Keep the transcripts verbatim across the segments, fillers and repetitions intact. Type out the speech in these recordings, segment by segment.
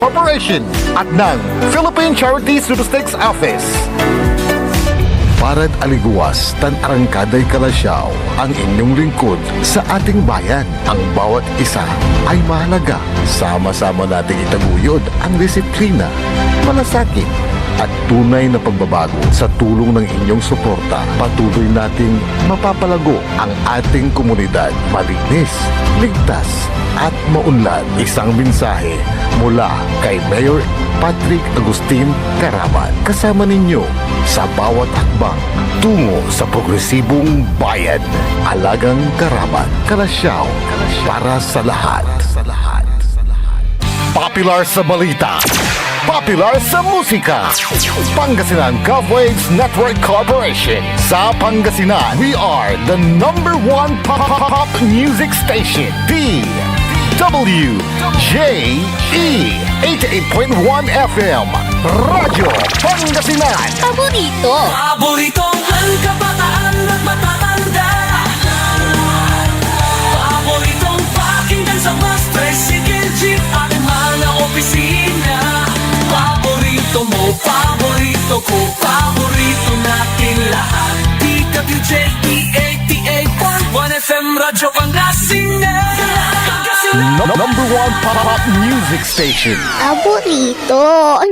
Corporation at ng Philippine Charity Statistics Office. Parad aligewas tan arangkaday Calasiao, ang inyong lingkod sa ating bayan. Ang bawat isa ay mahalaga. Sama-sama nating itaguyod ang disiplina, malasakit, at tunay na pagbabago. Sa tulong ng inyong suporta, patuloy nating mapapalago ang ating komunidad. Malinis, ligtas, at maunlad. Isang mensahe mula kay Mayor Patrick Agustin Carabat. Kasama ninyo sa bawat hakbang tungo sa progresibong bayan. Alagang Carabat, Calasiao, para sa lahat. Popular sa balita, popular sa musika. Pangasinan Gov Waves Network Corporation. Sa Pangasinan, we are the number one pop, pop, pop music station, D W J E, eighty-eight point one F M, Radyo Pangasinan. Paborito. Paboritong kabataan at matatanda. Paboritong pakinggan sa bus, tricycle, jeep, at mga opisina. Paborito mo, paborito ko, paborito natin lahat. D W J E eighty-eight point one F M Radyo Pangasinan. Pangasinan. No-, number one pop music station. Paborito.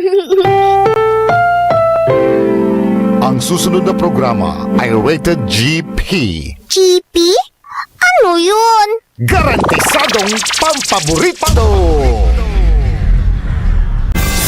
Ang susunod na programa ay rated G P. G P? Ano yun? Garantisadong pampaborito!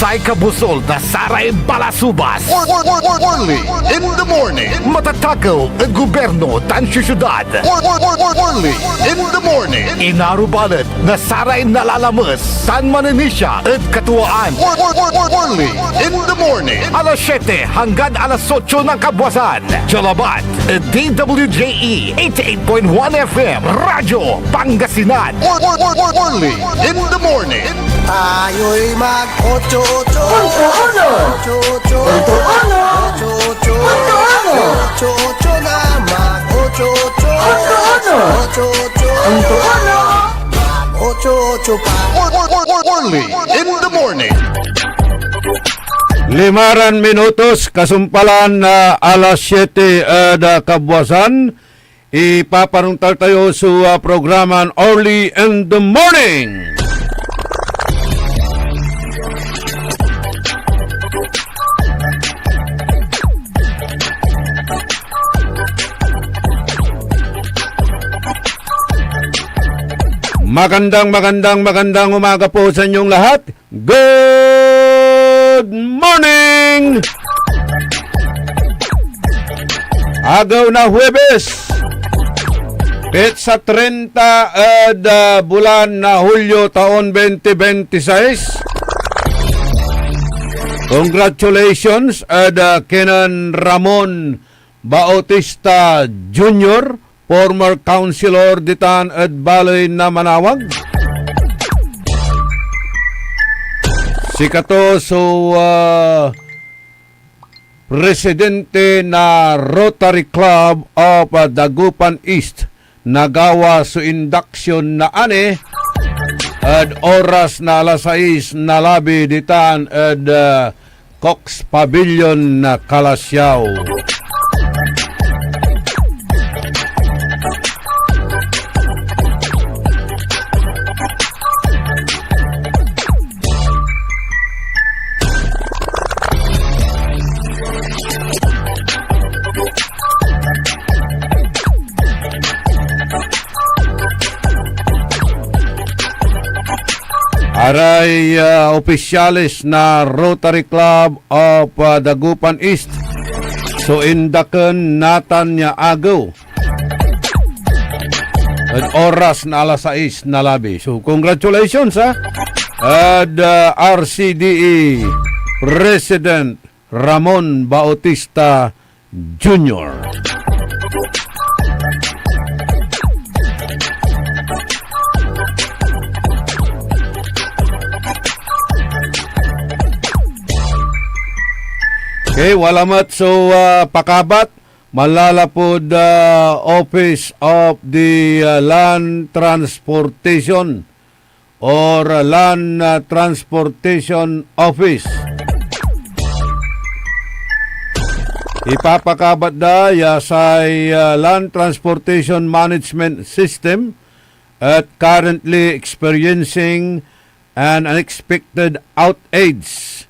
Say kabusol na saray balasubas. Or, or, or, or, Orly in the morning. Matatakew ed gobyerno tan siyudad. Or, or, or, or, Orly in the morning. Inarubalet na saray nalalames tan maninisia ed katuaan. Or, or, or, or, Orly in the morning. Alas siete hanggan alas otso ng kabuasan. Dia labat ed D W J E eighty-eight point one F M, Radyo Pangasinan. Or, or, or, or, Orly in the morning. Tayo'y mag-ocho-ocho. Punto uno. Ocho-ocho. Punto uno. Ocho-ocho. Punto uno. Ocho-ocho na mag-ocho-ocho. Punto uno. Ocho-ocho. Punto uno. Mag-ocho-ocho pa. Or, or, or, or, Orly in the morning. Limaran minutos kasumpalan na alas siete ed, ah, kabuasan. Ipapanongtal tayo so, ah, programan Orly in the Morning. Magandang, magandang, magandang umaga po sa inyong lahat. Good morning! Agew na Huwebes, petsa trenta ed, ah, bulan na Hulyo taon twenty twenty-six. Congratulations ed, ah, kinen Ramon Bautista Junior, former councilor ditan ed baley na Manawag. Sikato so, ah, presidente na Rotary Club of, ah, Dagupan East. Nagawa so induction na ani ed oras na alas sais na labi ditan ed, ah, Cox Pavilion na Calasiao. Aray, ah, opisyales na Rotary Club of, ah, Dagupan East so indaken natan ya agew ed oras na alas sais na labi. So, congratulations, ha, ed, ah, R C D A President Ramon Bautista Junior. Okay, wala met so, ah, pakabat. Manlalapud, ah, Office of the, ah, Land Transportation or Land, ah, Transportation Office. Ipapakabat da ya say, ah, Land Transportation Management System et currently experiencing an unexpected outage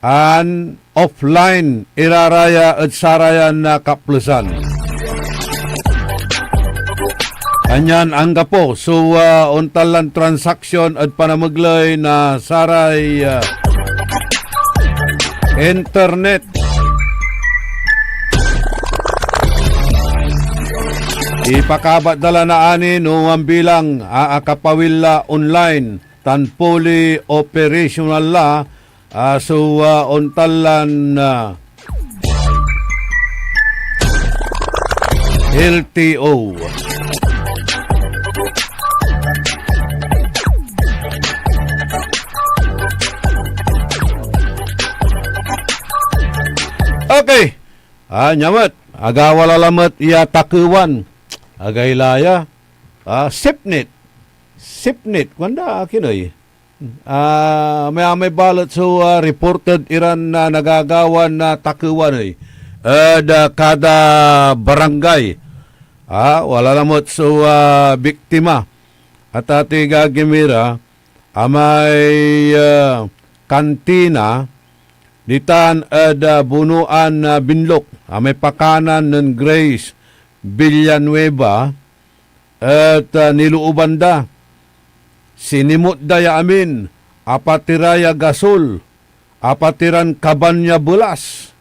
an offline ira ra ya ed sarayan, ah, kaplesan. Kanyan anggapo so, ah, ontan lan transaksyon ed panamegley na saray, ah, internet. Ipakabat da la naani no ambilang a akapawil la online tan fully operational la, ah, so, ah, ontan lan, ah, L T O. Okay. Ah, nia met, agawa la lamet ya takewan. Agay la ya. Ah, SIFNIT. SIFNIT. Kuanda, akin ey. Ah, may, may balet so, ah, reported iran na nagagawan na takewan ey. Ed, ah, kada barangay. Ah, wala lamet so, ah, biktima. At ati gagimira, amay, ah, kantina, ditan ed, ah, Bunuan, ah, Binlok, amay pakanan nen Grace Villanueva, et, ah, nilooban da. Sinimot da ya amin, apatira ya gasol, apatiran kaban ya belas,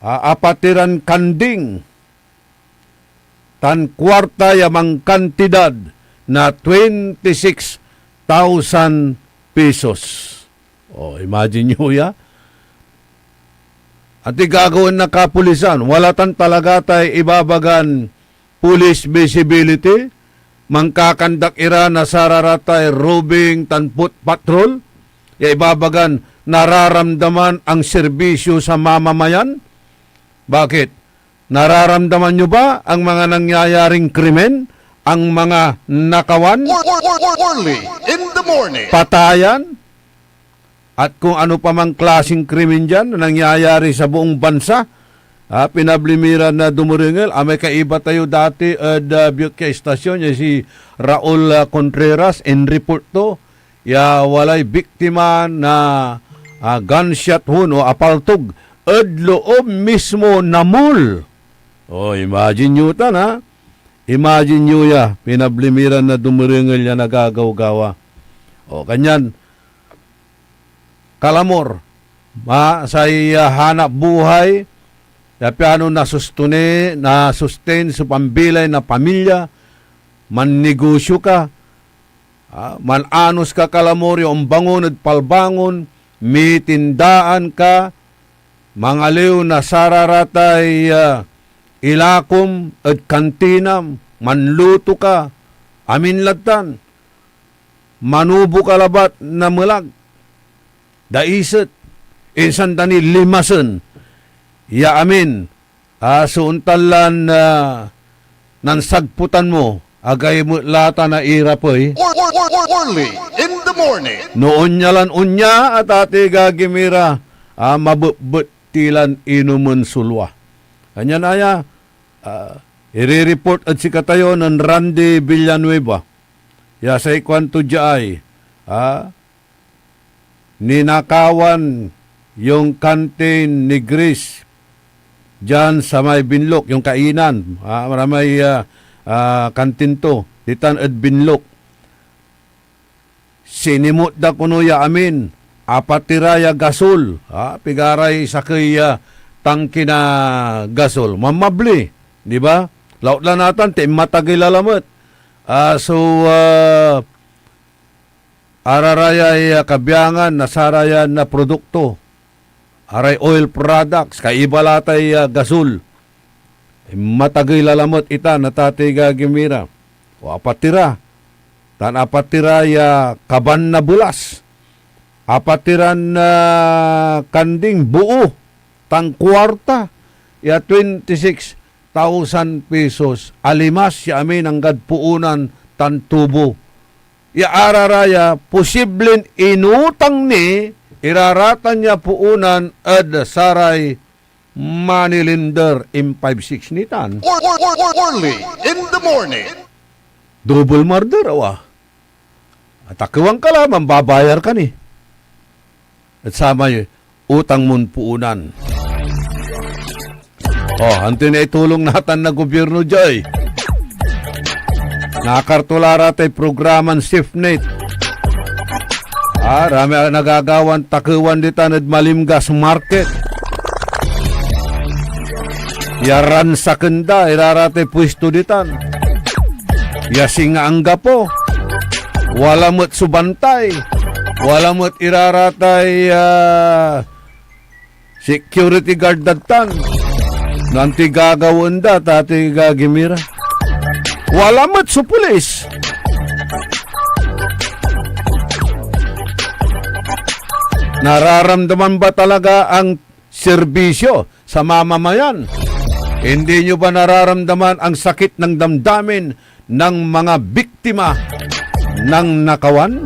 a-, apatiran kanding, tan kuarta ya mankantidad na twenty-six thousand pesos. O, imagine nyo ya. Antoy gagawaen na kapulisan? Wala tan talaga tay ibabagan police visibility? Mankakandak ira na sararatay roving tan foot patrol ya ibabagan nararamdaman ang serbisyo sa mamamayan? Bakit? Nararamdaman nyo ba ang mga nangyayaring krimen, ang mga nakawan, Or, or, or, or, early in the morning. Patayan, at kung ano pa mang klaseng krimen diyan na nangyayari sa buong bansa? Ah, pinabli mi ra na dumerengel, ah, may kaiba tayo dati ed, ah, Biok ya istasyon, ya si Raul, ah, Contreras, in-report to ya walay biktima na, ah, gunshot wound o apaltog ed loob mismo na mall. O, imagine nyo tan, ha? Imagine nyo ya, pinabli mi ra na dumerengel ya nagagawgawa. O, kanyan, kalamor, ma-, say, ah, hanap buhay, ya piano nasustune-, na-sustain so pambilay na pamilya, mannegosyo ka, ah, man-anos ka kalamor ya ombangon ed palbangon, mitindaan ka, mangaliw na sararatay, ah, ilakom ed kantinam, manluto ka, amin lad tan. Manubo ka labat na melag, daiset, insan da ni limasen ya amin, a, so ontan lan, a, nansagputan mo, agay met la ta nairap ey. Or, or, or, or, early in the morning. No onya lan onya, at ati gagimira, a, mabetbet ti lan inomen so lua. Kanyan aya, a, irireport ed sikatayo nen Randy Villanueva ya say kuanto dia ey, a, ninakawan yung kantin ni Grace dian samay Binlok, yung kainan, a, maramay, a, a, kantin to, ditan ed Binlok. Sinimot da kono ya amin, apatira ya gasol, a, pigaray sakey ya tangki na gasol. Mamabli, di ba? Lautla natan, ti matagey la lamet. A, so, a, ararayay, a, kabiangan na sarayan na produkto. Aray oil products, kaiba la tay, a, gasol. Matagey la lamet itan, a, ati gagimira. O, apatira. Tan apatira ya kaban na belas. Apatiran, a, kanding boo tan kuarta ya twenty-six thousand pesos, a limas ya amin anggad poonan tan tubo. ya araraya, posiblen inutang ni iraratan ya poonan ed saray money lender, M five six nitan. Or, or, or, or, early in the morning. Double murder, awa. Atakewan ka la, mambabayar ka ni. Et samay utang mon poonan. Oh, antoy naitulong natan na gobyerno diay? Nakartola ra tay programan SafeNet. Ah, rami a nagagawan takewan ditan ed Malimgas Market. Ya ransaken da, iraratay pwesto ditan. Ya singa anggapo. Wala met so bantay. Wala met iraratay, ah, security guard dad tan. No antoy gagawaen da, ta atoy gagimira. Wala met so pulis. Nararamdaman ba talaga ang serbisyo sa mamamayan? Hindi nyo ba nararamdaman ang sakit ng damdamin ng mga biktima ng nakawan?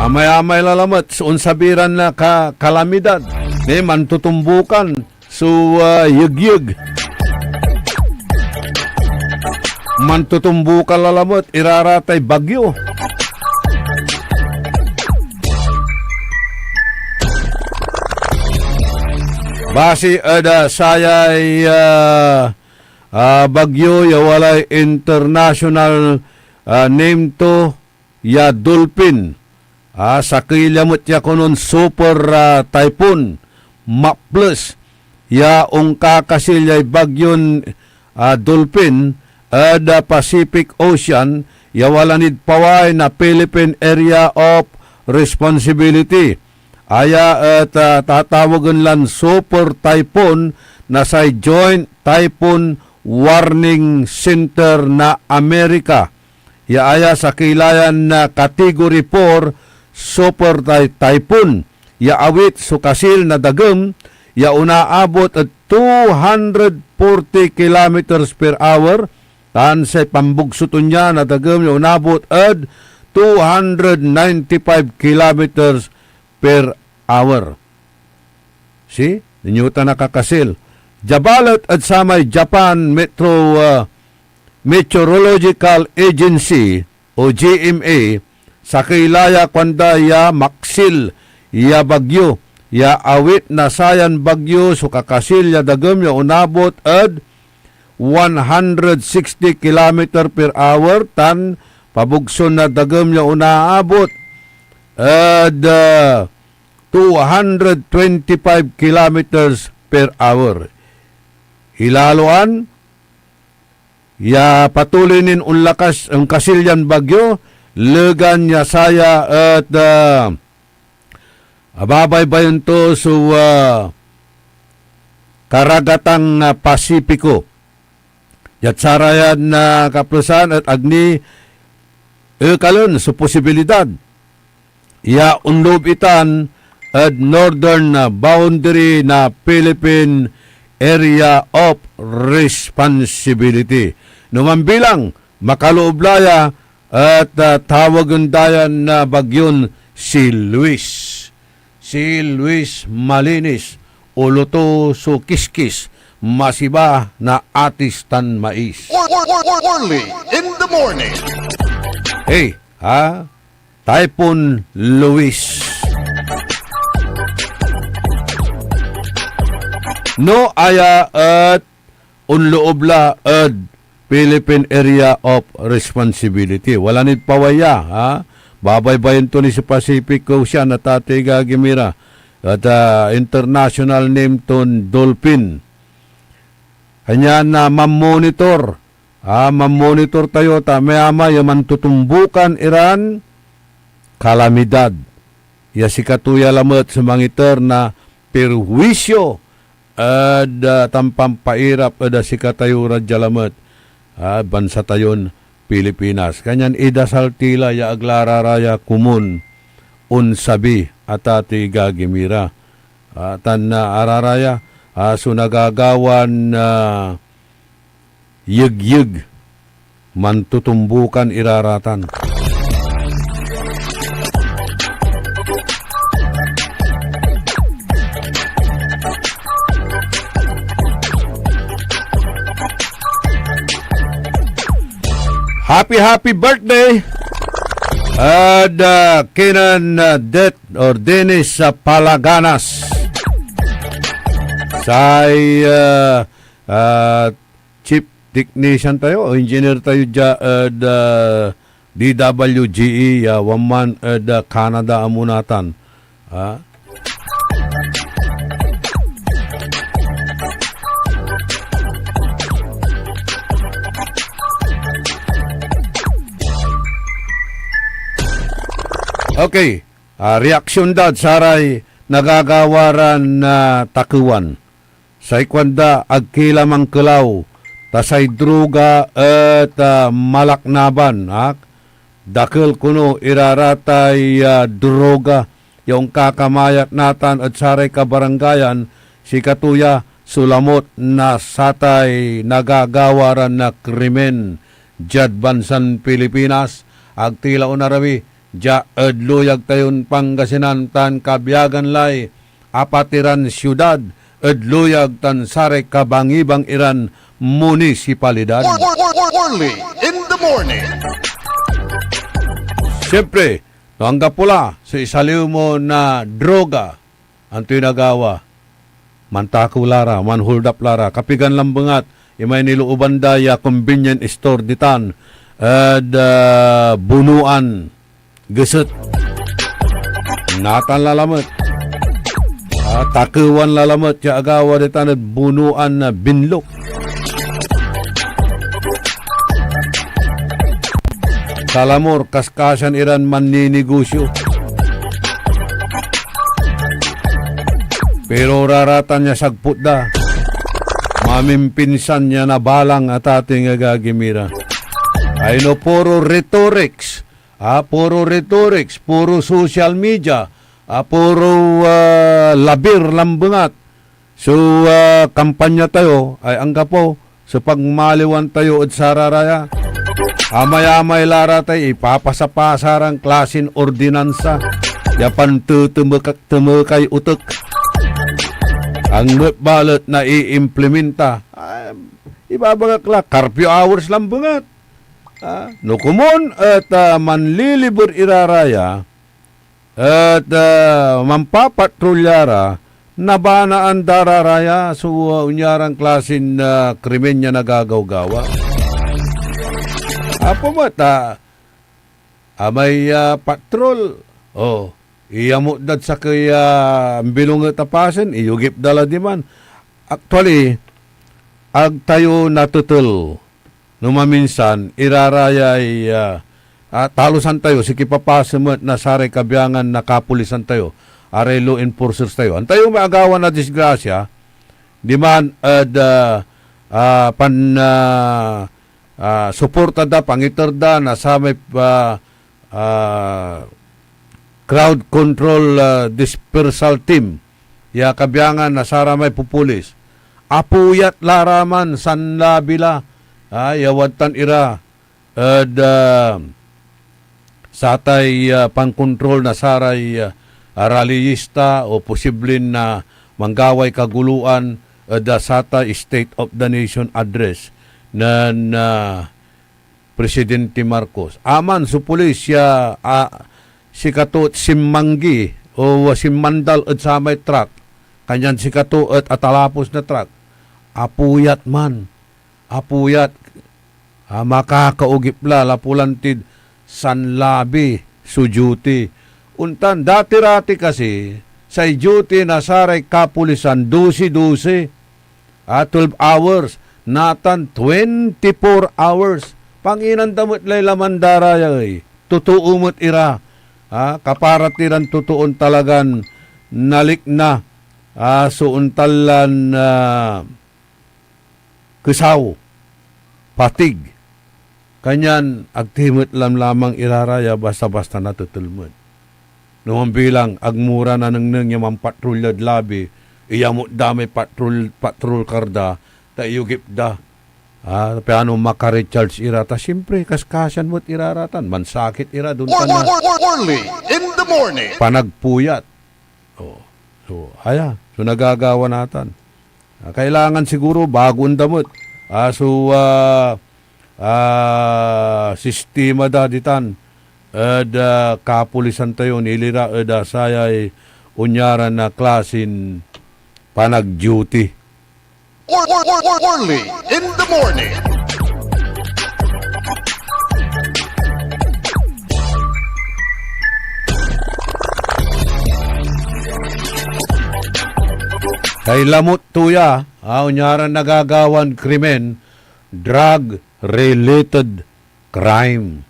Amay-amay lalamet so onsabi ran na ka-, kalamidad, eh, mantutumbukan so, ah, yegyeg. Mantutumbukan lalamet iraratay bagyo. Basi ed, ah, sayay, ah, ah, bagyo ya walay international, ah, name to, ya Dolphin. Ah, sakey la met ya konon super, ah, typhoon, maples, ya onkakasil yay bagyon, ah, Dolphin ed, ah, Pacific Ocean, ya wala nid paway na Philippine Area of Responsibility. Aya et, ah, tatawagen lan super typhoon na say Joint Typhoon Warning Center na Amerika. Ya aya sakey la yan, ah, Category four super ty-, typhoon ya awit so kasil na dagem ya onaabot ed two hundred forty kilometers per hour, tan say pambugso to nia na dagem ya onabot ed two hundred ninety-five kilometers per hour. See? Dinyutan a kakasil. Dia balet ed samay Japan Metro, ah, Meteorological Agency o J M A, sakey la ya kuanda ya maksil ya bagyo, ya awit na sayan bagyo so kakasil ya dagem ya onabot ed one hundred sixty kilometer per hour tan pabugson na dagem ya onaabot ed, ah, two hundred twenty-five kilometers per hour. Ilaloan ya patuloy nin onlakas, onkasil yan bagyo, legan ya saya et, ah, ababaybayen to so, ah, karagatan na Pasipiko. Diad sarayan, ah, kaplesan et ag ni ekalen so posibilidad ya onloob itan ed northern, ah, boundary na Philippine Area of Responsibility. No mambilang, makaloob la ya et, ah, tawagen da yan, ah, bagyon si Luis. Si Luis malinis, olo to so kiskis, masiba na atis tan mais. Or, or, or, or, early in the morning. Hey, ha? Typhoon Luis. No aya et onloob la ed Philippine Area of Responsibility. Wala nid pawaya, ha? Babaybayen to ni si Pacific Ocean et atoy gagimira. Et, ah, international name ton dolphin. Kanyan, ah, mamonitor. Ah, mamonitor tayo ta may amay ya mantutumbukan iran kalamidad. Ya sikato ya lamet so mangiter na perwisyo ed, ah, tan pampairap ed, ah, sikatayo ra dia lamet, ah, bansa tayon Pilipinas. Kanyan idasal ti la ya ag la ra ra ya komun onsabi a tati gagimira. Ah, tan, ah, araraya, ah, so nagagawan, ah, yegyeg, mantutumbukan ira ratan. Happy, happy birthday! Ed, ah, kinen, ah, Det or Dennis, ah, Palaganas. Say, ah, ah, chief technician tayo o engineer tayo dia ed, ah, D W G E, ya wadman ed, ah, Canada amo natan. Ah. Okay. Ah, reaksyon dad saray nagagawa ran, ah, takewan. Say kuanda, ag ki la mankelaw, ta say droga et, ah, malaknaban, ak. Dakel kono ira ratay, ah, droga ya onkakamayat natan ed saray kabarangayan, sikato ya so lamot na satay nagagawa ran na krimen diad bansan Pilipinas. Ag ti la onarawi dia ed luyag tayon Pangasinan tan kabiagan lay apat iran siudad ed luyag tan saray kabangibang iran munisipalidad. Or-, or-, or-, Orly in the morning. Siyempre, no anggapo la so isaliw mo na droga, antoy nagawa? Mantakew la ra, manhold up la ra. Kapigan lambengat, imay nilooban da ya convenience store ditan ed, ah, Bunuan, Geset. Natan la lamet. Ah, takewan la lamet ya agawa ditan ed Bunuan na Binlok. Salamor, kaskasian iran manninigosyo. Pero raratan ya sagput da. Mamimpinsan ya nabalang a tating agagi mi ra. Ay no, puro rhetorics, ah, puro rhetorics, puro social media, ah, puro, ah, labir lambengat. So, ah, kampanya tayo ay anggapo so pagmaliwan tayo ed sararaya. Amay-amay la ra tay ipapasapasa ran klasin ordinansa ya pantetemekak-temekay utek. Angget balet naiimplementa. Ah, ibabagak la, curfew hours lambengat. Ah, no komon et, ah, manlilibur ira raya, et, ah, manpapatrolya ra, nabanaan da ra raya so, ah, onyaran klasin, ah, krimen ya nagagawgawa. Apo met, ah, amay, ah, patrol, oh, iyamut dad sakey a bilonget a pasen, iyugip da la diman. Actually, ag tayo natetel no maminsan, ira rayay, ah, ah, talusan tayo, sikipapasen met na saray kabiangan na kapulisan tayo, aray law enforcers tayo. Antayo may agawa na disgrasya, diman ed, ah, ah, pan, ah, ah, suporta da, pangiter da na samay, ah, ah, crowd control, ah, dispersal team ya kabiangan na saramay pupulis. Apuyat la ra man sanlabi la, ah, ya wadtan ira ed, ah, satay, ah, pankontrol na saray, ah, rallyista o posiblin, ah, manggaway kaguloan ed, ah, satay State of the Nation Address nen, ah, Presidente Marcos. Aman so pulis ya, ah, sikato et sinmanggi o sinmandal ed samay truck, kanyan sikato et atalapos na truck. Apuyat man, apuyat, ah, makakaogip la, lapu lan tid sanlabi so duty. Ontan, dati-rati kasi, say duty na saray kapulisan, dosi-dosi. Ah, twelve hours, natan twenty-four hours. Panginan da met lay laman da ra ya, ey. Totoo met ira. Ah, kapara ti ran totoon talagan nalikna, ah, so ontan lan, ah, kesaw, patig. Kanyan agti met lamlamang ira ra ya basta-basta natetel met. No mambilang, agmo ra nanengneng ya manpatrol yad labi, iyamut da may patrol, patrol car da, ta iyugip da. Ah, piano maka-recharge ira ta, siyempre, kaskasian met ira ratan. Mansakit ira, doon War-, tan war-, war-, Warly in the morning. Panagpuyat. Oh. So, aya, so nagagawa natan. Ah, kailangan siguro bagoen da met. Ah, so, ah, ah, sistema da ditan ed, ah, kapulisan tayo, nilira ed, ah, sayay onyaran na klasin panag-duty. Or, or, or, or, Orly in the morning. Kay lamut to ya, ah, onyaran nagagawan krimen, drug-related crime.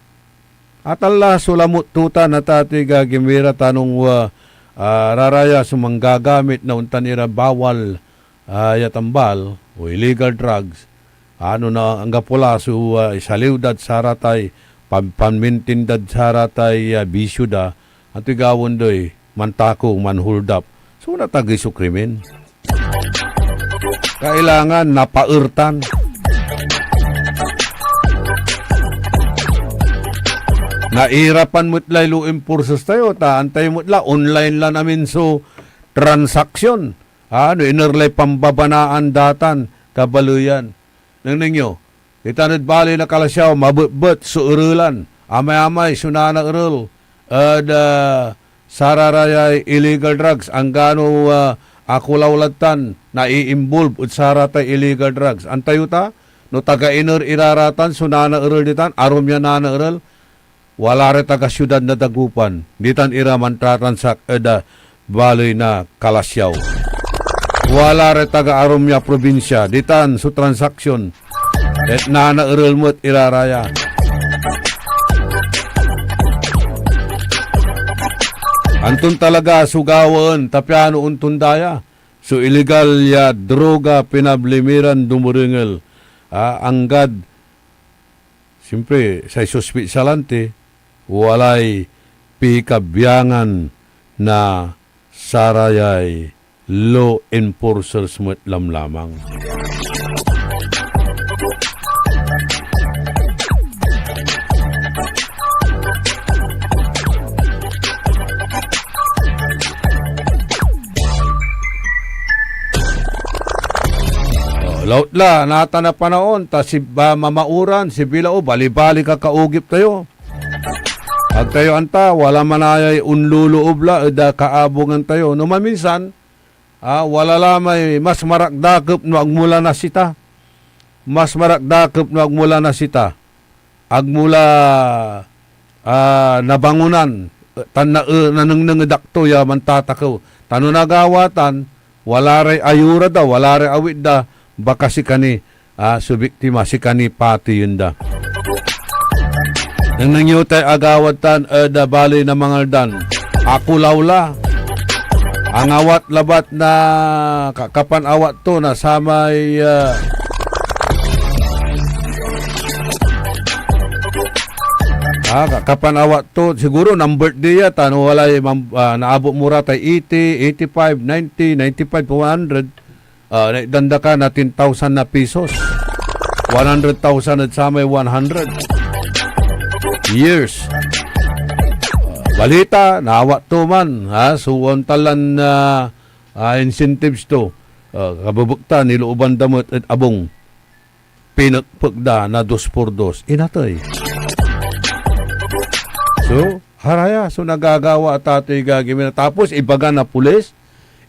Atala so lamut to tan, atatiga gimira tanong, ah, ah, raraya so manggagamit na ontan ira bawal, ah, ya tambal o illegal drugs, ano na, anggapo la so, ah, isaliw dad saratay pam-, panmintin dad saratay, ah, bisyo da, antoy gawaen da, eh, mantakong, man-hold up. So, natagey so krimen. Kailangan napaertan. Nairapan met lay law enforcers tayo, ta antay met la, online lan amin so transaksyon. Ah, no iner lay pambabanaan datan, kabaleyan. Nengneng yo, ditan ed baley na Calasiao, mabetbet so erelan. Amay-amay so nanaerel ed, ah, sararayay illegal drugs. Anggano, ah, akulaw lad tan, nai-involve ed saratay illegal drugs. Antayo ta, no taga iner ira ratan so nanaerel ditan, arum ya nanaerel, wala ray taga siudad na Dagupan, ditan ira mantraransak ed, ah, baley na Calasiao. Wala ray taga arum ya probinsya, ditan so transaksyon et nanaerel met ira raya. Anton talaga so gawaen, ta piano ontonda ya? So illegal ya droga, pinabli mi ran dumerengel, ah, anggad Siyempre, say suspitsa lanti, walay pikabiangan na sarayay law enforcers met lamlamang. Oh, lautla, natan a panaon, ta si, ba, mamauran, si Bilao, balibali kakaogip tayo. Ag tayo anta, wala manayay onloloob la ed, ah, kaabungan tayo. No maminsan, ah, wala la may mas marakdakep no agmo la nasita. Mas marakdakep no agmo la nasita. Agmo la, ah, nabangonan, tan na-, eh, nanengneng ed akto ya mantatakew. Ta no nagawa tan, wala ray ayura da, wala ray awit da, baka sikani, ah, so biktima, sikani pateyen da. Nengneng yo tay agawad tan ed, ah, baley na Mangaldan. Akulaw la. Angawat labat na ka-, kapan awat to na samay, ah, ah, ka-, kapan awat to, siguro nang-birthday ya, ta no walay mam-, ah, naabot mo ra tay eighty, eighty-five, ninety, ninety-five, one hundred, ah, naitdan da ka na ten thousand na pesos. One hundred thousand ed samay one hundred years. Ah, balita, naawat to man, ha? So, ontan lan, ah, ah, incentives to. Ah, kabebekta, nilooban da met ed abung. Pinekpek da na dos por dos. Inatey. So, haraya so nagagawa, atatoy gagawin. Tapos, ibaga na pulis,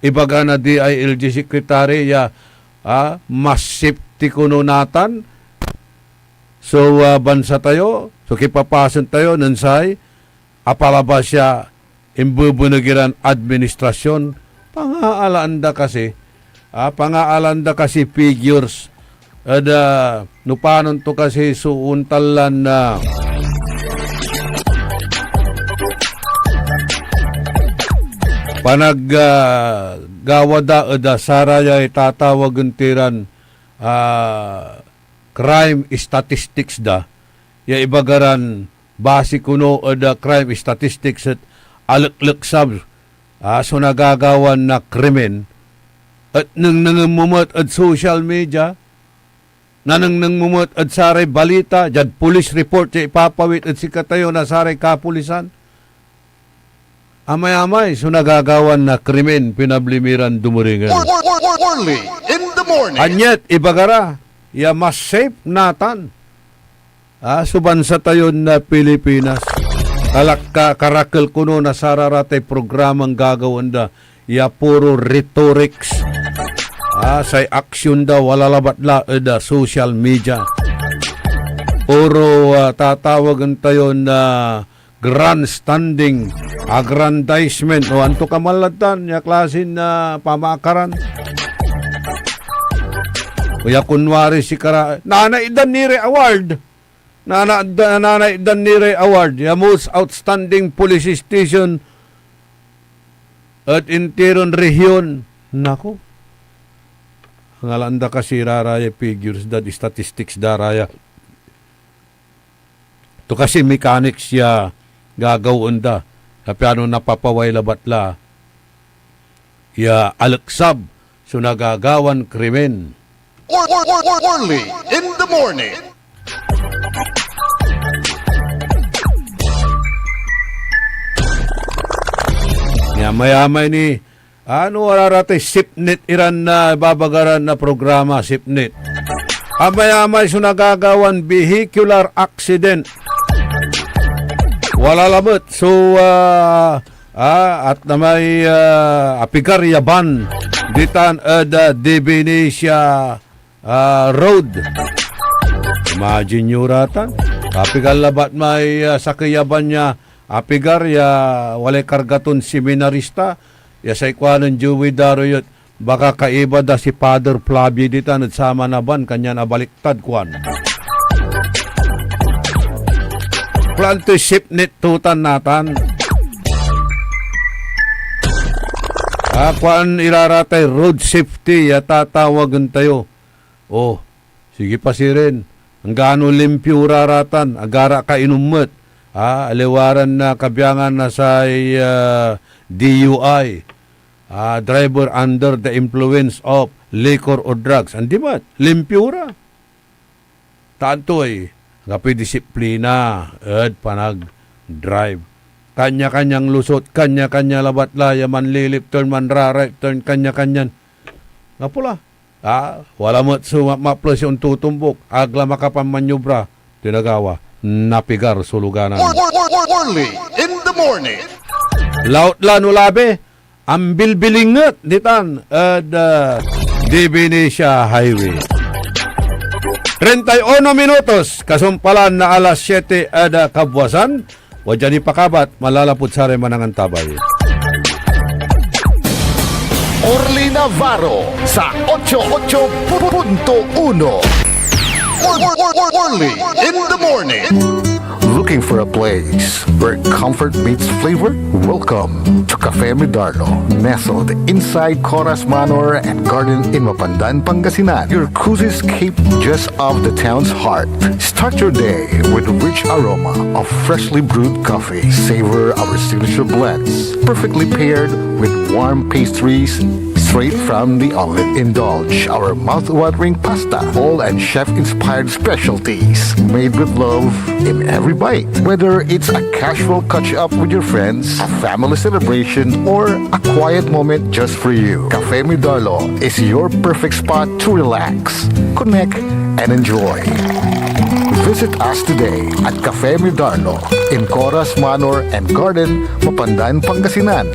ibaga na D I L G secretary ya, ah, mas safety kuno natan so, ah, bansa tayo, so kipapasen tayo nen say apalabas ya imbebeneg iran administrasyon. Pangaalaan da kasi, ah, pangaalaan da kasi figures ed, ah, no panon to kasi so ontan lan, ah, panag, ah, gawa da ed, ah, sarayay tatawagen ti ran, ah, crime statistics da, ya ibaga ran basi kono ed, ah, crime statistics et alekleksab, ah, so nagagawan na krimen, et nengnengen mo met ed social media, nanengneng mo met ed saray balita, diad police report ya ipapawit ed sikatayo na saray kapulisan. Amay-amay so nagagawan na krimen, pinabli mi ran dumerengel. Or-, or-, or-, Orly in the morning. And yet, ibaga ra ya mas safe natan, ah, so bansa tayon, ah, Pilipinas. Alak ka, karakel kono na sararatay programang gagawaen da ya puro rhetorics. Ah, say aksyon da, wala labat la ed, ah, social media. Puro, ah, tatawagen tayon, ah, grandstanding, aggrandizement, o anto ka man lad tan ya klasin, ah, pamaakaran. O ya kunwari sikara, nanaitdan ni ray award. Nana-, da-, nanaitdan ni ray award. Ya most outstanding police station ed interon rehiyon. Nako. Ngalaan da kasi ra raya figures da, statistics da raya. To kasi mechanics ya gagawaen da, ta piano napapaway labat la ya aleksab so nagagawan krimen. Or-, or-, or-, or-, Orly in the morning. Ya mayamay ni Ano, wala ra tay SIFNIT iran na babagaran na programa, SIFNIT. Amay-amay so nagagawan vehicular accident. Wala lamet so, ah, ah, at na may, ah, apigar ya van ditan ed, ah, Divinesia ah, Road. Imagine yo ratan. Kapigan labat may, ah, sakey a van ya apigar ya walay karga ton seminarista. Ya say kuanen Joey Daroyot, baka kaiba da si Father Flavio ditan ed saman a van, kanyan abaliktad, kuan. Plan to SIFNIT tutan natan. Ah, kuan, iraratay road safety ya tatawagen tayo. Oh, sige pa sirin. Anggano limpio ra ratan, agara kainom met. Ah, aliwa ran na kabiangan na say, ah, D U I. Ah, driver under the influence of liquor or drugs. Andi met, limpio ra. Ta anto ay, anggapoy disiplina ed panag-drive. Kanya-kanyang lusot, kanya-kanya labat la ya manli-left turn, manra-right turn, kanya-kanyan. Anggapo la. Ah, wala met so ma-, maples ya ontutumbok, ag la makapanmanyobra. Tinagawa, napigar so luganan. Or-, or-, or-, or-, Orly in the morning. Laut la no labi, ambilbilinget ditan ed, ah, Divinesia Highway. Treinta y uno minutos, kasumpalan na alas siete ed, ah, kabuasan. Wadia ni pakabat, malalapud saray manangantabay. Orly Navarro sa ocho ocho punto uno. Or-, or-, or-, or-, Orly in the morning. Looking for a place where comfort meets flavor? Welcome to Cafe Midarlo, nestled inside Coras Manor and Garden in Mapandan, Pangasinan. Your cozy escape just off the town's heart. Start your day with rich aroma of freshly brewed coffee. Savor our signature blends, perfectly paired with warm pastries straight from the oven. Indulge our mouth-watering pasta, bowl and chef-inspired specialties, made with love in every bite. Whether it's a casual catch-up with your friends, a family celebration, or a quiet moment just for you, Cafe Midarlo is your perfect spot to relax, connect, and enjoy. Visit us today at Cafe Midarlo in Coras Manor and Garden, Mapandan, Pangasinan,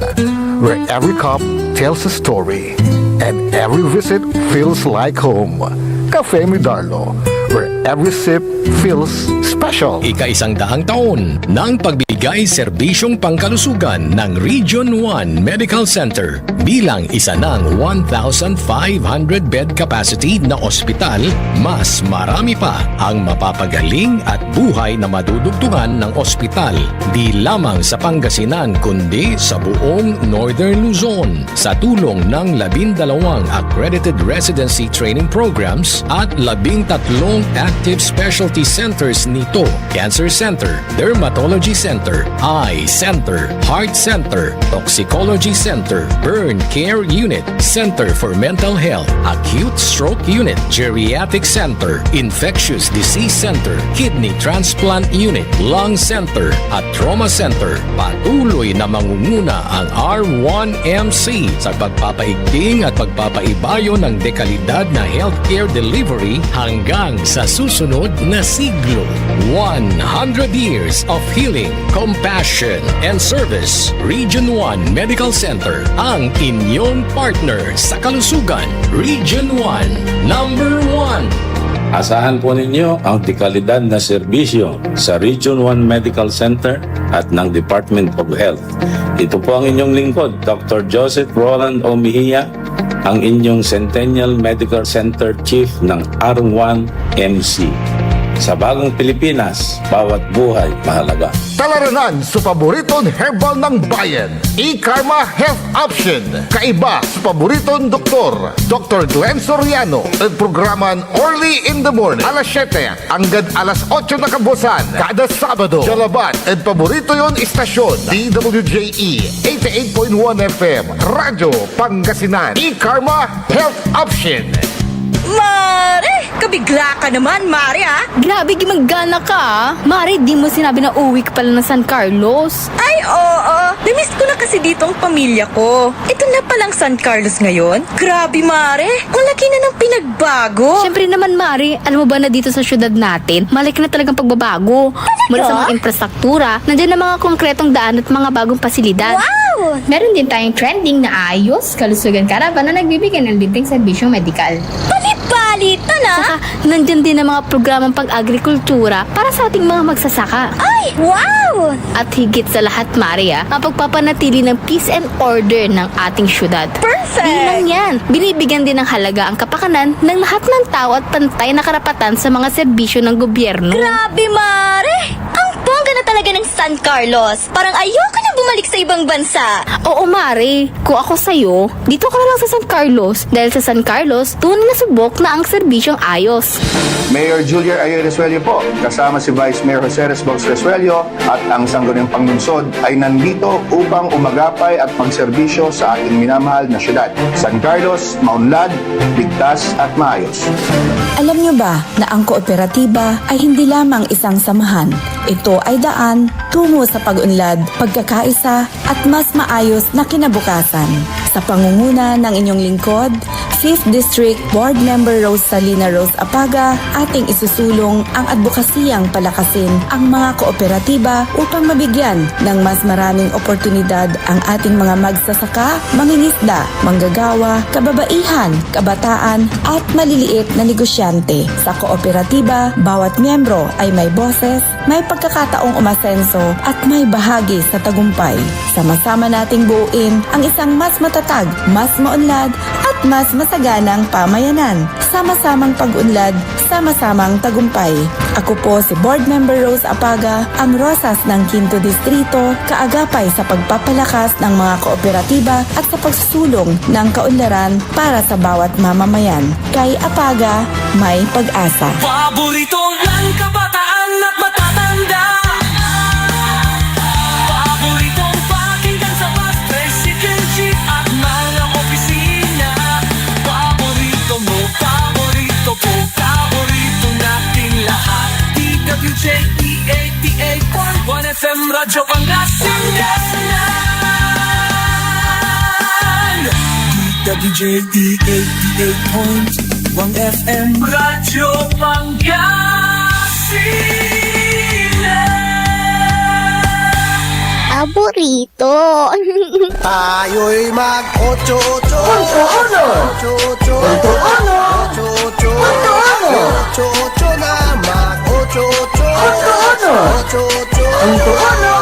where every cup tells a story and every visit feels like home. Cafe Midarlo, where every sip feels special. Ikaisang daang taon ng pagbibigay serbisyong pangkalusugan ng Region one Medical Center. Bilang isa ng one thousand five hundred bed capacity na ospital, mas marami pa ang mapapagaling at buhay na madudugtungan ng ospital, di lamang sa Pangasinan, kundi sa buong Northern Luzon. Sa tulong ng labindalawang accredited residency training programs at labintatlong Active specialty centers nito: Cancer Center, Dermatology Center, Eye Center, Heart Center, Toxicology Center, Burn Care Unit, Center for Mental Health, Acute Stroke Unit, Geriatric Center, Infectious Disease Center, Kidney Transplant Unit, Lung Center, at Trauma Center. Patuloy na mangunguna ang R one M C sa pagpapaigting at pagpapaibayo ng dekalidad na healthcare delivery hanggang sa susunod na siglo. One hundred years of healing, compassion, and service. Region one Medical Center, ang inyong partner sa kalusugan. Region one, number one. Asahan po ninyo ang dekalidad na serbisyo sa Region one Medical Center at ng Department of Health. Ito po ang inyong lingkod, Doctor Joseph Roland O. Mejia, ang inyong Centennial Medical Center Chief ng R one M C. Sa bagong Pilipinas, bawat buhay mahalaga. Talaranan so paboriton herbal ng bayan, E-Karma Health Option. Kaiba so paboriton doktor, Doktor Glenn Soriano, ed programan Early in the Morning, alas siyete anggad alas otso na kabuasan, kada Sabado. Dia labat ed paborito yon istasyon, D W J E eighty-eight point one F M, Radyo Pangasinan. E-Karma Health Option. Mare! Kabigla ka naman, Mare, ah! Grabe, gimagana ka, ah! Mare, di mo sinabi na uwi ka pala ng San Carlos. Ay, oo. Namiss ko na kasi dito ang pamilya ko. Ito na palang San Carlos ngayon. Grabe, Mare. Ang laki na ng pinagbago. Siyempre naman, Mare. Alam mo ba na dito sa syudad natin, malaki na talagang pagbabago. Mula sa mga infrastruktura, nandiyan na mga konkretong daan at mga bagong pasilidad. Wow! Meron din tayong trending na ayos, kalusugan caravan na nagbibigay ng libreng serbisyong medikal. Palit-palitan, ah! Saka, nandiyan din ang mga programang pag-agrikultura para sa ating mga magsasaka. Ay, wow! At higit sa lahat, Mare, ah, ang pagpapanatili ng peace and order ng ating syudad. Perfect! Di lang yan, binibigyan din ng halaga ang kapakanan ng lahat ng tao at pantay na karapatan sa mga serbisyo ng gobyerno. Grabe, Mare! Ang bongga na talaga ng San Carlos. Parang ayoko na bumalik sa ibang bansa. Oo, Mare. Kung ako sa'yo, dito ka na lang sa San Carlos, dahil sa San Carlos, tunay na subok na ang serbisyong ayos. Mayor Julian Ayoy Resuello po, kasama si Vice Mayor Jose Resbos Resuello at ang sangguniang panlungsod ay nandito upang umagapay at magserbisyo sa ating minamahal na syudad. San Carlos, maunlad, ligtas at maayos. Alam nyo ba na ang kooperatiba ay hindi lamang isang samahan? Ito ay daan tungo sa pag-unlad, pagkakaisa, at mas maayos na kinabukasan. Sa pangunguna ng inyong lingkod, Fifth District Board Member Rose Salina Rose Apaga, ating isusulong ang adbokasiyang palakasin ang mga kooperatiba upang mabigyan ng mas maraming oportunidad ang ating mga magsasaka, mangingisda, manggagawa, kababaihan, kabataan, at maliliit na negosyante. Sa kooperatiba, bawat miyembro ay may boses, may pagkakataong umasenso at may bahagi sa tagumpay. Sama-sama nating buuin ang isang mas matatag, mas maunlad, at mas masaganang pamayanan. Sama-samang pag-unlad, sama-samang tagumpay. Ako po si Board Member Rose Apaga, ang Rosas ng Quinto Distrito, kaagapay sa pagpapalakas ng mga kooperatiba at sa pagsusulong ng kaunlaran para sa bawat mamamayan. Kay Apaga, may pag-asa. Paborito ng kabataan at matatanda. Paboritong pakinggan sa bus, tricycle, jeep at mga opisina. Paborito mo, paborito ko, paborito nating lahat. D W J E eighty-eight point one F M Radyo Pangasinan. D W J E eighty-eight point one F M Radyo Pangasinan. Paborito. Tayo'y mag-ocho-ocho. Punto uno. Ocho-ocho. Punto uno. Ocho-ocho. Punto uno. Ocho-ocho na, mag-ocho-ocho. Punto uno. Ocho-ocho. Punto uno.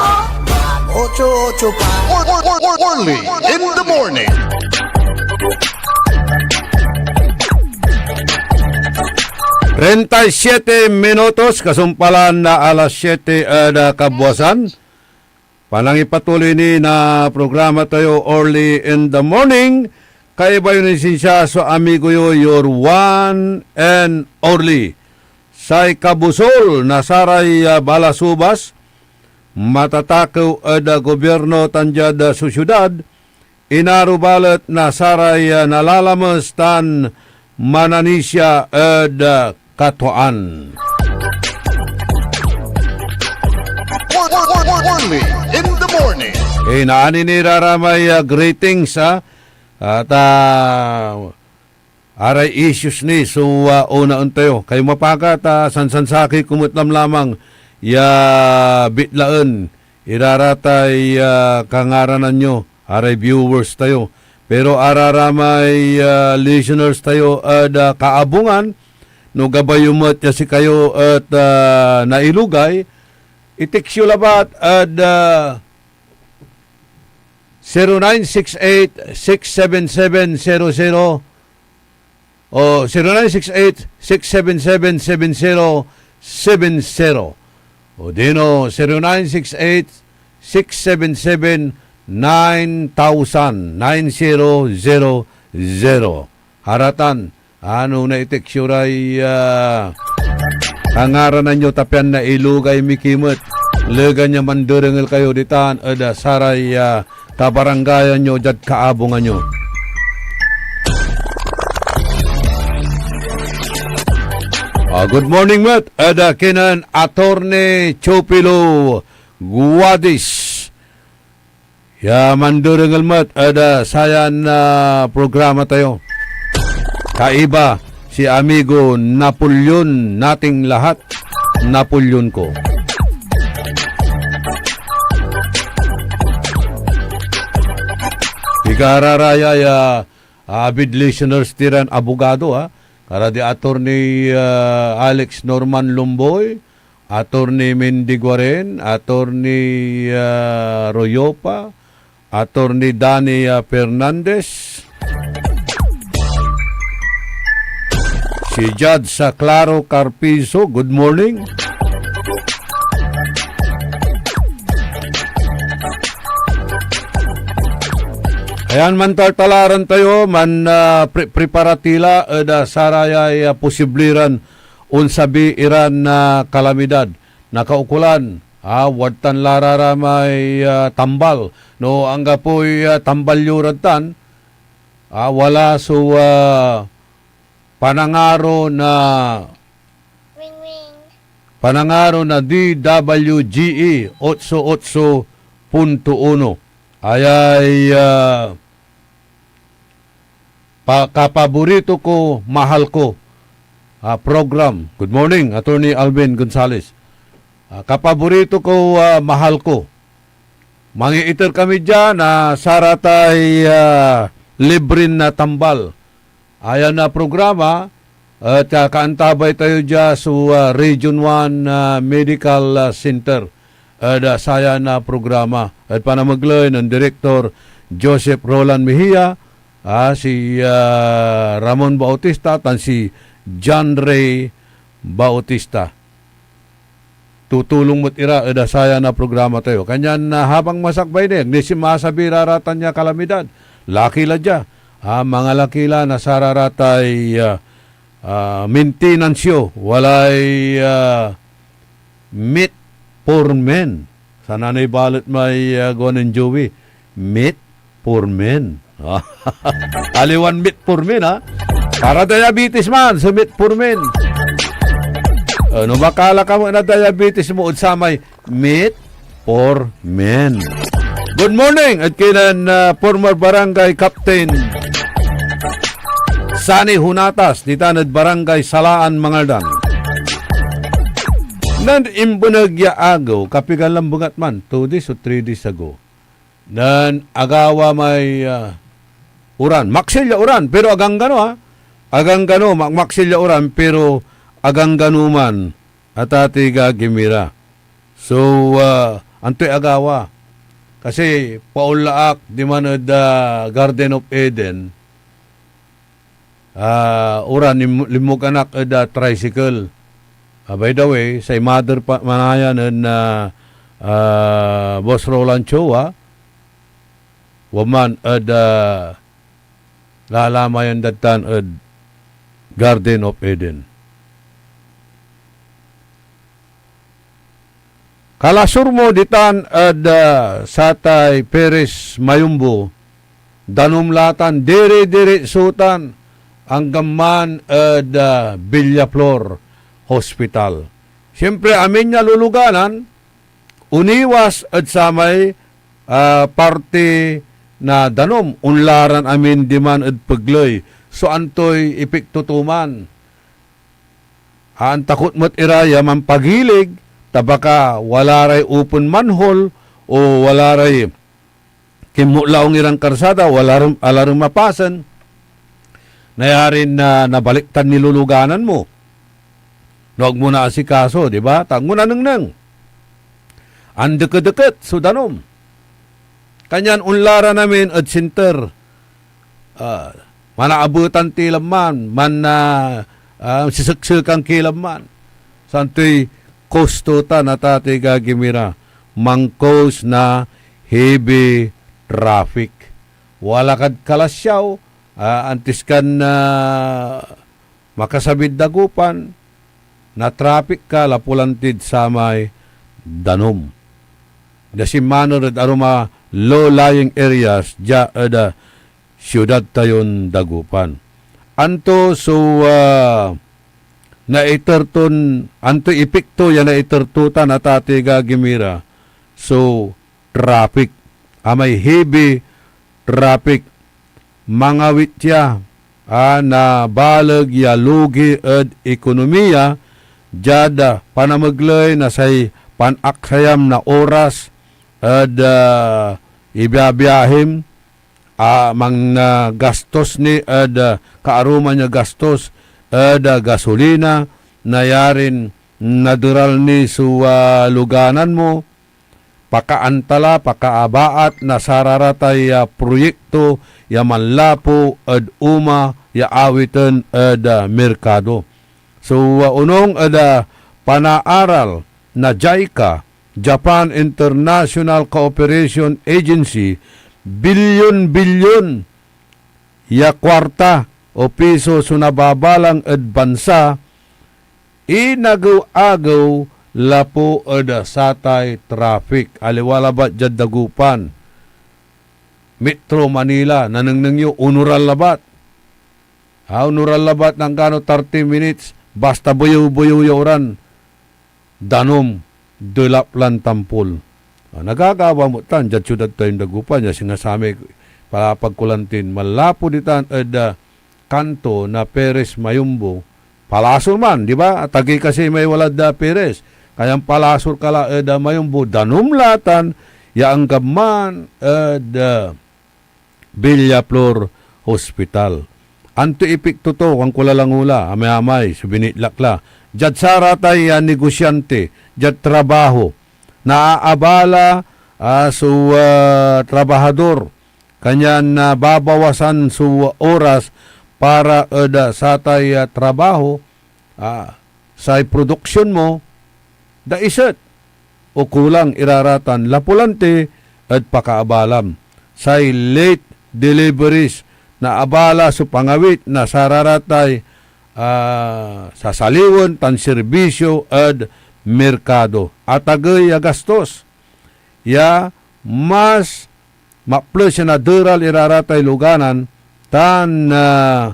Mag-ocho-ocho pa. Or, or, or, or, early in the morning. Treinta y siete minutos, kasumpalan na alas siete, eh, na kabuasan. Panangipatuloy ni na programa tayo, Early in the Morning. Kaiba yon lisensia so amigo yo, your one and only tay kabusol na saray, ah, balasubas, matatakew ed, ah, gobyerno tan diad, ah, sosyedad, inaro balet na saray, ah, nalalames tan mananisia ed, ah, katuaan. Warning in the morning. Eh, naanin ira ra may, ah, greetings, ah. At, ah, aray issues ni so, ah, unaen tayo. Kayo mapagat, ah, sansansakey ko met lamlamang ya bitlaen ira ra tay, ah, kangaranan yo, aray viewers tayo. Pero araramay, ah, listeners tayo ed, ah, kaabungan, no gabay yo met ya sikayo et, ah, nailugay, i-text yo labat ed, ah, zero nine six eight, six seven seven, zero zero o zero nine six eight, six seven seven, seven zero seven zero. Odino zero nine six eight, six seven seven, nine thousand, nine zero zero zero. Aratan, ano na i-text yo ray, ah, kangaranan yo ta pian nailugay mi ki met. Legan ya manderengel kayo ditan ed, ah, saray, ah, kabarangayan yo diad kaabungan yo. Ah, good morning met ed, ah, kinen Attorney Chupilo Guadis ya manderengel met ed, ah, sayan, ah, programa tayo. Kaiba si amigo Napoleon nating lahat. Napoleon ko. Pigararaya ya avid listeners ti ran abogado, ah. Kara di Attorney, ah, Alex Norman Lumboy, Attorney Mindy Guaren, Attorney, ah, Royopa, Attorney Danny, ah, Fernandez, si Judge, ah, Claro Carpizo, good morning. Ayan, mantaltalaran tayo, man, ah, pre-, prepara ti la ed, ah, sarayay, ah, posible ran onsabi iran, ah, kalamidad. Nakaukolan, ah, wadtan la ra ra may, ah, tambal. No anggapoy, ah, tambal yo rad tan, ah, wala so, ah, panangaro na, panangaro na D W G E otso otso punto uno. Ayay, ah, pa-, kapaborito ko, mahal ko, ah, program. Good morning, Attorney Alvin Gonzales. Ah, kapaborito ko, ah, mahal ko. Mangiiter kami dia na saratay, ah, libren na tambal. Ayan na programa, et, ah, kaantabay tayo dia so, ah, Region one, ah, Medical, ah, Center ed, ah, sayan a programa ed panamegley nen Direktor Joseph Roland Mejia, ah, si, ah, Ramon Bautista, tan si John Ray Bautista. Tutulong met ira ed, ah, sayan a programa tayo. Kanyan, ah, habang masakbay ni, agni sinmasabi ra ra tan ya kalamidad, laki la dia, ah, mangalaki la na sararatay, ah, ah, maintenance yo, walay, ah, meat for men. Sananay balet may, ah, gawa nen Joey. Meat for men. Aliwan meat for men, ha? Para diabetes man, so meat for men. Ano, makala ka mo na diabetes mo, ud samay meat for men. Good morning, at kailan, ah, former barangay captain Sani Hunatas, ditan ed Barangay Salaan, Mangaldan. Nen imbeneg ya agew, kapigan lan bengat man, two days o three days ago. Nen agawa may, ah, uran. Maksil ya uran, pero aganggano, ah. Aganggano, mak-, maksil ya uran, pero aganggano man, atatiga gimira. So, ah, antoy agawa? Kasi paonla ak diman ed, ah, Garden of Eden. Ah, uran, lim-, linmugan ak ed, ah, tricycle. Ah, by the way, say mother pa, manaya nen, ah, ah, Boss Roland Show, ah. Waman ed, ah, lalamayan dad tan ed Garden of Eden. Kalasur mo ditan ed, ah, satay Perez Mayumbo, danum la tan diri-diritso tan anggan man ed, ah, Villaflor Hospital. Siyempre, amin ya luluganan, oniwas ed samay, ah, parte na danum, onla ran amin diman ed pegley. So, antoy epekto to man? Aantakot met ira ya manpagilig, ta baka wala ray open manhole o wala ray kinmutlaong iran karsada, wala ran, ala ran mapasen. Nayarin, ah, nabaliktad niluluganan mo. No ag mo naasikaso, di ba? Ta ag mo nanengneng. Andeket-deket so danum. Kanyan onla ran amin ed sinter. Ah, manaabetan ti la man, man, ah, ah, siseksekan ki la man. Santoy kosto tan, atati, gagimira, man-cause na heavy traffic. Wala kad kalasyaw, ah, antis kan, ah, makasabid Dagupan, na-traffic ka lapu lan tid samay danum. Dia sinmaner ed arum a low-lying areas dia ed, ah, siudad tayon Dagupan. Anto so, ah, naiter ton, antoy epekto ya naiter to tan, atati, gagimira? So, traffic. Amay heavy traffic. Mangawit ya, a, na baleg ya logi ed ekonomiya diad, ah, panamegley na say panaksayam na oras ed, ah, ibiabiahim, a, manggastos ni ed, ah, kaaruman ya gastos ed, ah, gasolina, nayarin naderal ni so, ah, luganan mo, pakaantala, pakaabaat na sararatay, ah, proyekto ya manlapu ed uma ya awiten ed, ah, merkado. So, ah, onung ed, ah, panaaral na JICA, Japan International Cooperation Agency, bilyon-bilyon ya kuarta o piso so nababalang ed bansa inagew-agew lapu ed satay traffic. Aliwa labat diad Dagupan, Metro Manila, nanengneng yo, onoran labat. Ha, onoran labat na anggano thirty minutes, basta beyew-beyew ya oran danum, delap lan tampol. Ah, nagagawa met tan diad siudad tayon Dagupan ya singa samay palapag ko lantin manlapu ditan ed, ah, kanto na Perez Mayumbo. Palasur man, di ba? Atagey kasi may walad, ah, Perez. Kanyan palasur ka la ed, ah, Mayumbo, danum la tan ya anggad man ed, ah, Villaflor Hospital. Anto epekto to, kuanko la langula, amay-amay so binitlak la. Diad saratay, ah, negosyante, diad trabaho, naabala, ah, so, ah, trabahador, kanyan nababawasan so oras para ed, ah, satay, ah, trabaho, ah, say produksyon mo, daiset o kulang iraratan lapu lanti ed pakaabalam. Say late deliveries, naabala so pangawit na sararatay, ah, sasaliwen tan serbisyo ed merkado. Atagey a gastos ya mas maples ya naderal ira ratay luganan tan, ah,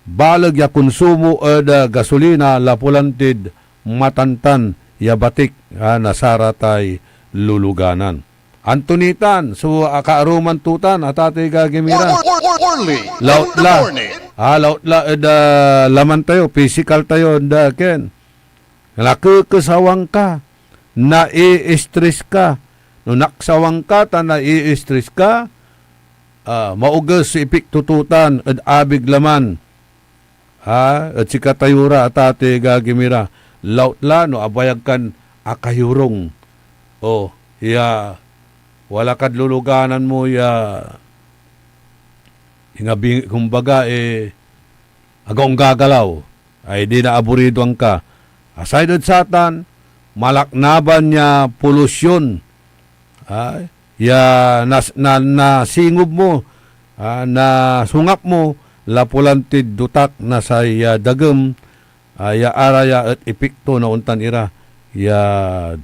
baleg ya konsumo ed, ah, gasolina lapu lan tid matantan ya batik, ah, na saratay luluganan. Anto nitan so akaaruman to tan, atati gagimiran? Laut la. Ah, laut la ed, ah, laman tayo, pisikal tayo, ed, ah, Ken. Nakekesawan ka, nai-stress ka. No naksawan ka ta nai-stress ka, ah, maoges so ipiktututan ed abig laman. Ha? Ed sikatayo ra, atati, gagimira, laut la no abayag kan akayorong. O, ya, wala kad luluganan mo ya, ingabi-, kumbaga, eh, ag onggagalaw, ay di naaburidoan ka. Aside ed satan, malaknaban ya polusyon, ah, ya nas-, na-, nasingob mo, ah, nasungak mo, lapu lan tid dotak na say, ah, dagem, ah, ya ara ya et epekto na ontan ira ya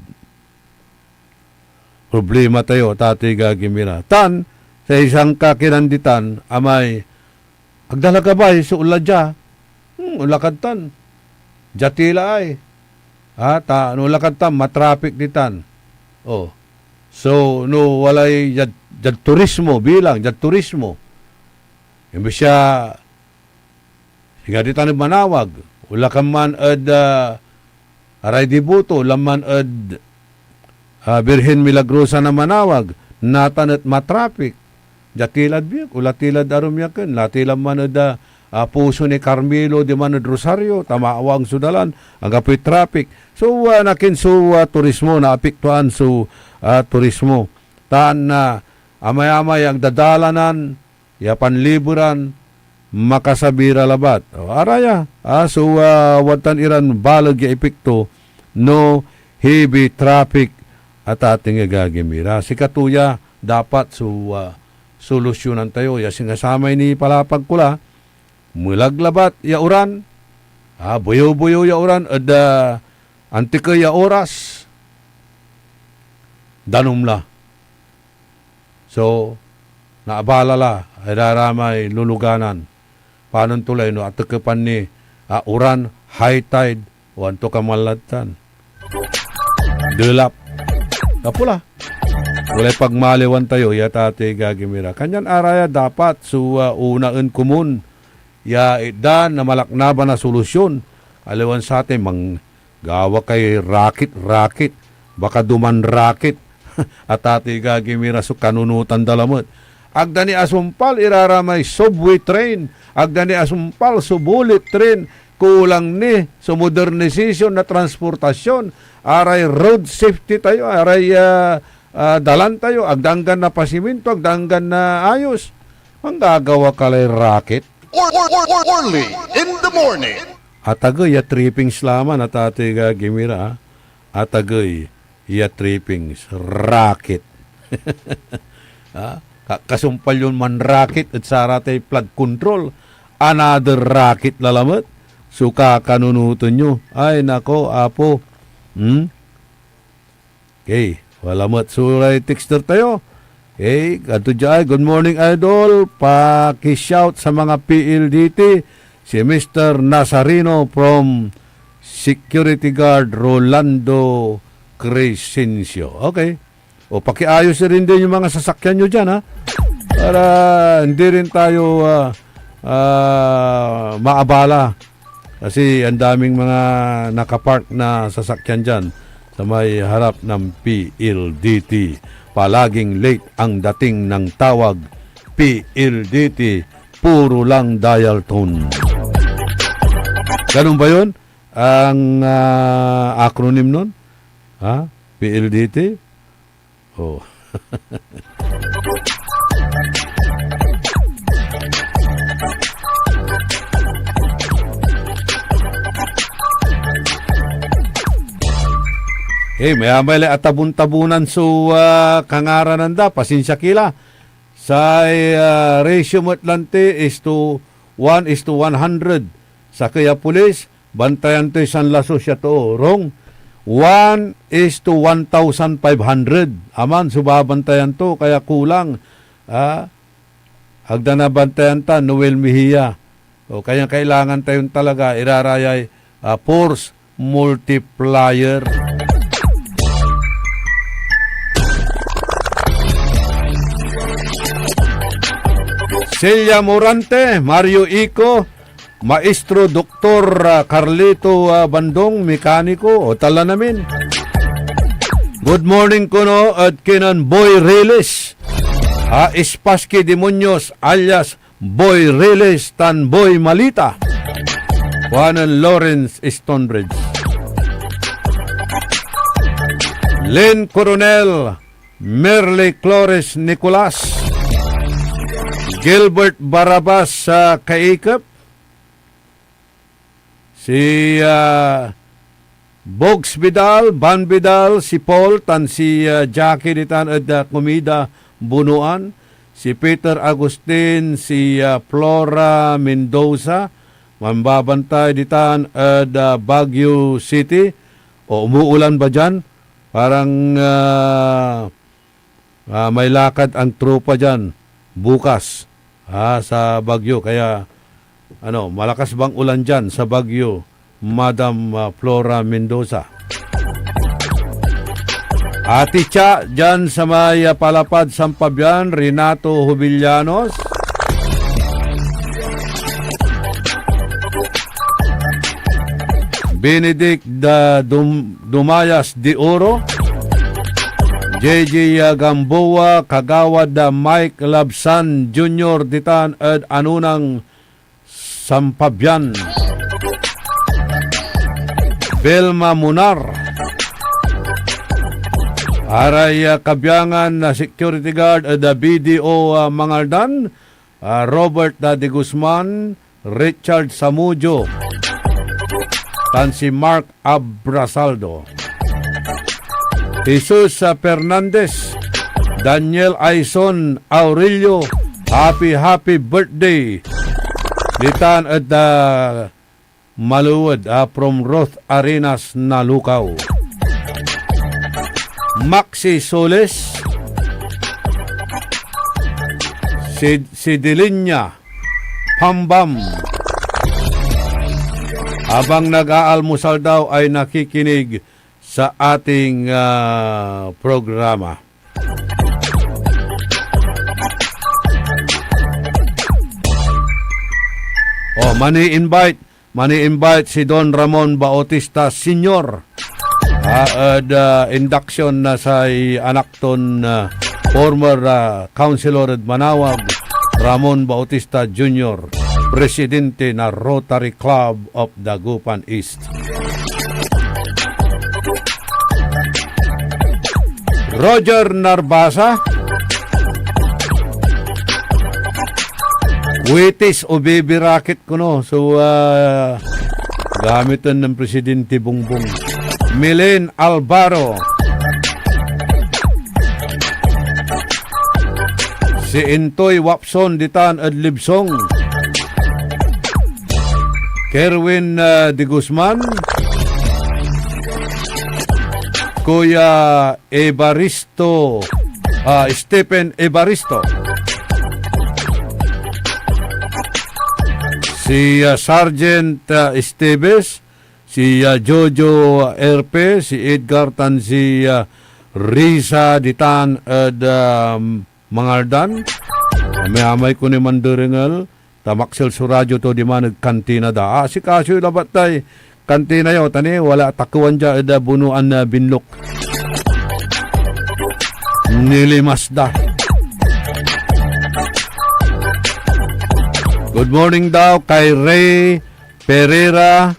problema tayo, ata toy gagimira. Tan, say sangkakilanditan, amay, agda la gabay so onla dia. Hmm, onla kad tan. Dia ti la ay. Ha, ta, no onla kad tan, matraffic ditan. Oh. So, no walay diad, diad turismo, bilang, diad turismo. Imbes ya, singa ditan ed Manawag, onla ka man ed, ah, Aray Dibuto, onla man ed, ah, Birhen Milagrosa na Manawag, natan et matraffic. Dia ti lad biek, onla ti lad arum ya ken, onla ti la man ed, ah, ah, Poso ni Carmelo, diman ed Rosario, ta maawang so dalan, anggapoy traffic. So, ah, nakin so, ah, turismo, naapektuan so, ah, turismo. Tan, ah, amayamay agdadalanan, ya panliberan, makasabi ra labat. O, araya, ah, so, ah, wadtan iran baleg ya epekto no heavy traffic, ata ti gagimira. Sikato ya dapat so, ah, solusyonan tayo. Ya singa samay nipalapag ko la, melag labat ya uran, ah, buyo-buyo ya uran ed, ah, antikey ya oras, danum la. So, naabala la, iraramay luluganan. Panon to lay no atekepan ni, ah, uran, high tide, o anto ka man lad tan. Delap. Kapula. Walay pagmaliwan tayo, ya ata ti gagimira. Kanyan araya dapat so, ah, unaen komun ya itdan na malaknaban a solusyon. Aliwan sa atin, mang-, gawa kay rakit-rakit, baka duman rakit. Ata ti gagimira so kanunotan da lamet. Agda ni asumpal iraramay subway train, agda ni asumpal so bullet train, kulang ni so modernisasyon na transportasyon, aray road safety tayo, aray, ah, ah, dalan tayo, agda anggan napasimento, agda anggan naayos. Manggagawa ka lay rakit. Or, or, or, or, Orly in the morning. Atagey ya trippings laman, ata ti gagimira, ah. Atagey ya trippings, rakit. Ah, ka-, kasumpal yon manrakit ed saratay flood control, another rakit la lamet so kakanunoten yo. Ay, nako, Apo. Hmm? Okay, wala met. So, ray texter tayo. Okay, kanto diay, "Good morning, Idol. Paki-shout sa mga P L D T, si Mister Nazarino from Security Guard Rolando Crescencio." Okay. O, pakiayos rin din yung mga sasakyan nyo dyan, ha? Para hindi rin tayo, ah, ah, maabala. Kasi ang daming mga nakapark na sasakyan dyan sa may harap ng P L D T. Palaging late ang dating ng tawag, P L D T, puro lang dial tone. Ganun ba yun? Ang, ah, acronym nun? Ha? P L D T? Oh. Hey, mayamay la atabon-tabonan so, ah, kangaranan da. Pasensia ki la. Say, ah, ratio met lanti is to one is to one hundred. Sakey a pulis, bantayan toy sanlasus ya too. Wrong. One is to one thousand five hundred. Aman so babantayan to, kaya kulang. Ah, agda nabantayan ta, Noel Mejia. O, kaya kailangan tayon talaga irarayay, ah, force multiplier. Celia Morante, Mario Ico, Maestro Doktor, ah, Carlito, ah, Bandong, mekaniko, o tala namin. Good morning kuno ed kinen Boy Riles, ah, Ispaski Demonios alias Boy Riles tan Boy Malita. Kuanen Lawrence Stonebridge. Lynn Coronel, Merly Flores Nicolas, Gilbert Barabas sa Kaikep, si, ah, Bogs Vidal, Van Vidal, si Paul, tan si, ah, Jackie ditan ed, ah, Comida, Bunuan, si Peter Agustin, si, ah, Flora Mendoza, manbabantay ditan ed, ah, Baguio City. O, umuulan ba diyan? Parang, ah, Ah, may lakad ang tropa diyan bukas, ah, sa Baguio. Kaya, ano, malakas bang ulan diyan sa Baguio, Madam, ah, Flora Mendoza? Ate Cha, diyan sa may, ah, Palapad, San Fabian, Renato Jovellanos. Benedict da Dum-, Dumayas de Oro, J J Gamboa, Kagawad da Mike Labsan Junior ditan ed Anunang, San Fabian. Belma Munar. Aray, ah, kabiangan na security guard ed, ah, B D O, ah, Mangaldan, ah, Robert, ah, De Guzman, Richard Samudio, tan si Mark Abrasaldo. Jesus, ah, Fernandez, Daniel Aison Aurelio, happy, happy birthday ditan ed, ah, Maluwed, ah, from Roth Arenas, Nalukaw. Maxi Solis, si, si Dilinya Pambam. Abang nag-aalmusal daw ay nakikinig sa ating, ah, programa. Oh, mani-invite, mani-invite si Don Ramon Bautista Senior, ah, ed, ah, induction na say anak ton, ah, former, ah, councilor ed Manaoag, Ramon Bautista Junior, presidente na Rotary Club of Dagupan East. Roger Narbasa, Kwitis o bibirakit kono so, ah, gamiten nen Presidente Bongbong. Milen Alvaro. Si Intoy Wapson ditan ed Libsong. Kerwin, ah, De Guzman. Kuya Evaristo, ah, Stephen Evaristo. Si, ah, Sergeant, ah, Esteves, si, ah, Jojo Erpe, si Edgar tan si, ah, Risa ditan ed, ah, Mangaldan. Amay-amay ko ni manderengel, ta maksel so radyo to diman ed kantina da. Asikasoy labat tay kantina yo, ta ni wala takewan dia ed, ah, Bunuan, ah, Binlok. Nilimas da. Good morning daw kay Ray Pereira,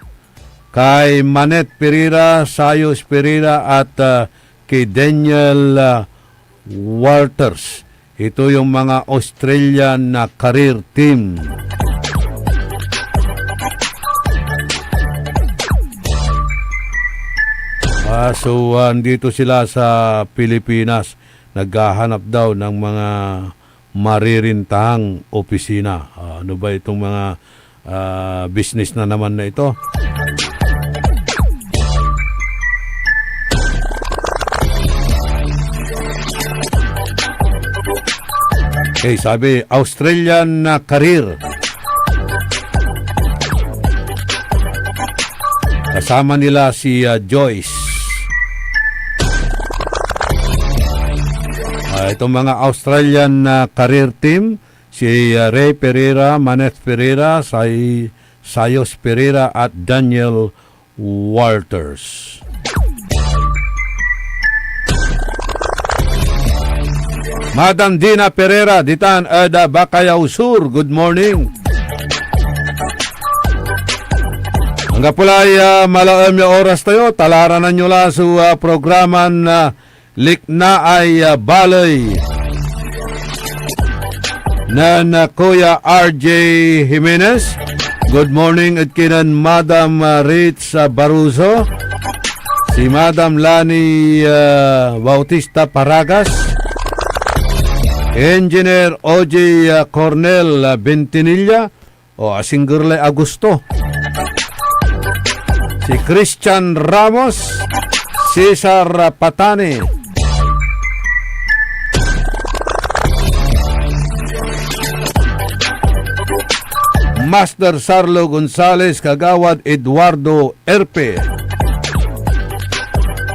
kay Manet Pereira, Sayos Pereira, at, ah, kay Daniel, ah, Walters. Ito yung mga Australian na career team. Ah, so, ah, andito sila sa Pilipinas. Naghahanap daw ng mga maririntahang opisina. Ah, ano ba itong mga, ah, business na naman na ito? Okay, sabi, Australian na career. Kasama nila si, ah, Joyce. Ah, itong mga Australian na career team, si, ah, Ray Pereira, Maneth Pereira, Say-, Sayos Pereira, at Daniel Walters. Madam Dina Pereira, ditan ed, ah, Bacayao Sur. Good morning. Anggapo lay, ah, malaem ya oras tayo, talaranan yo la so, ah, programan, ah, Liknaay, ah, Baley nen, ah, Kuya R J Jimenez. Good morning ed kinen Madam, ah, Ritz, ah, Baruso, si Madam Lani, ah, Bautista Paragas, Engineer O J, ah, Cornel, ah, Bentinilla, o, asingger lay Agosto. Si Christian Ramos, Cesar Patani, Master Sarlo Gonzales, Kagawad Eduardo Erpe,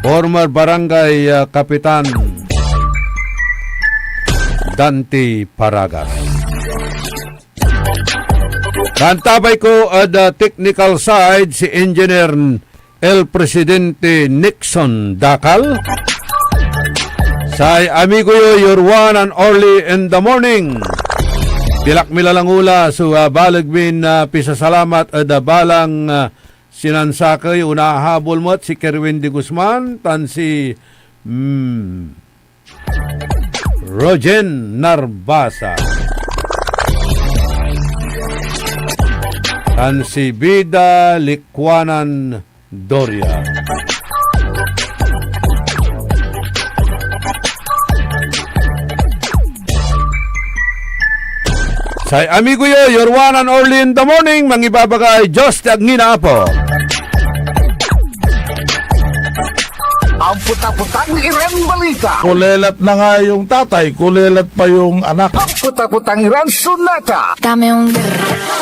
former Barangay, ah, Kapitan Dante Paragas. Kantabay ko ed, ah, technical side si Engineer El Presidente Nixon Dacal. Say amigo yo, your one and only in the morning. Pilak mi lalangula so, ah, baleg min, ah, pisasalamat ed, ah, balang, ah, sinansakey, onahabol met si Kerwin de Guzman tan si, mm, Rogen Narbasa. Tan si Bida Likwanan Doria. Say amigo yo, your one and only in the morning, mangibabagay, Diyos ti agngina, Apo. Ang puta-putang Iran Balita. Kulelat na nga yung tatay, kulelat pa yung anak. Ang puta-putang Iran Sunata. Dame un